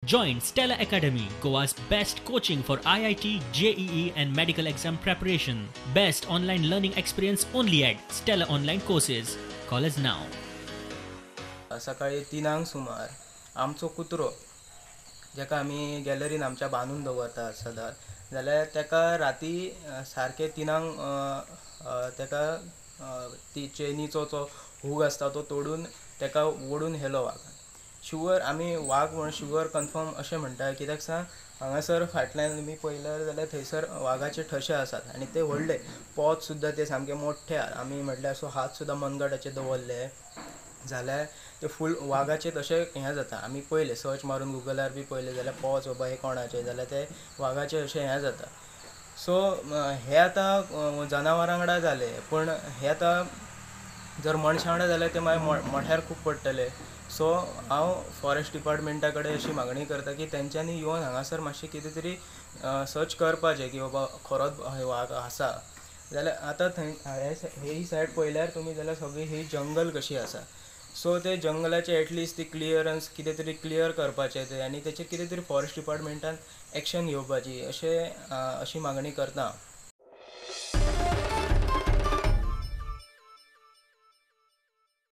Join Stella Academy, Goa's best coaching for IIT, JEE and medical exam preparation. Best online learning experience only at Stella Online Courses. Call us now. सकाळी 3 सुमार आमचो कुत्रो जेका आमी गॅलरीन आमच्या बांदून दवरतात सदांच, जाल्यार ताका राती सारके 3 ताका ती चेनीचो जो हूक आसता तो तोडून ताका ओडून व्हेलो वागान. शुवर आमी वाग म्हण शुवर कन्फर्म अशें म्हणटा, कित्याक सांग हांगासर फाटल्यान तुमी पळयल्यार जाल्यार थंयसर वागाचे ठशे आसात आनी ते व्हडले पोत सुद्दां ते सामके मोठे, आमी म्हटल्यार असो हात सुद्दां मनगटाचेर दवरले जाल्यार ते फूल वागाचे तशें हें जाता. आमी पळयले सर्च मारून गुगलार बी पळयले जाल्यार पोच बाबा हे कोणाचे, जाल्यार ते वागाचे अशें हें जाता. सो हे आतां जनावरां वांगडा जालें, पूण हे आतां जर मनशां वांगडा जाल्यार ते मागीर मोठ्यार खूब पडटले. सो हांव फॉरेस्ट डिपार्टमेंटा कडेन अशी मागणी करता की तेंच्यांनी येवन हांगासर मातशें कितें तरी सर्च करपाचें की बाबा खरोच वाग आसा जाल्यार. आतां थंय ही सायड पळयल्यार तुमी जाल्यार सगळी ही जंगल कशी आसा. सो ते जंगलाचे एटलिस्ट ती क्लियरन्स कितें तरी क्लियर करपाचें ते आनी तेचेर कितें तरी फॉरेस्ट डिपार्टमेंटान एक्शन घेवपाची अशें अशी मागणी करता.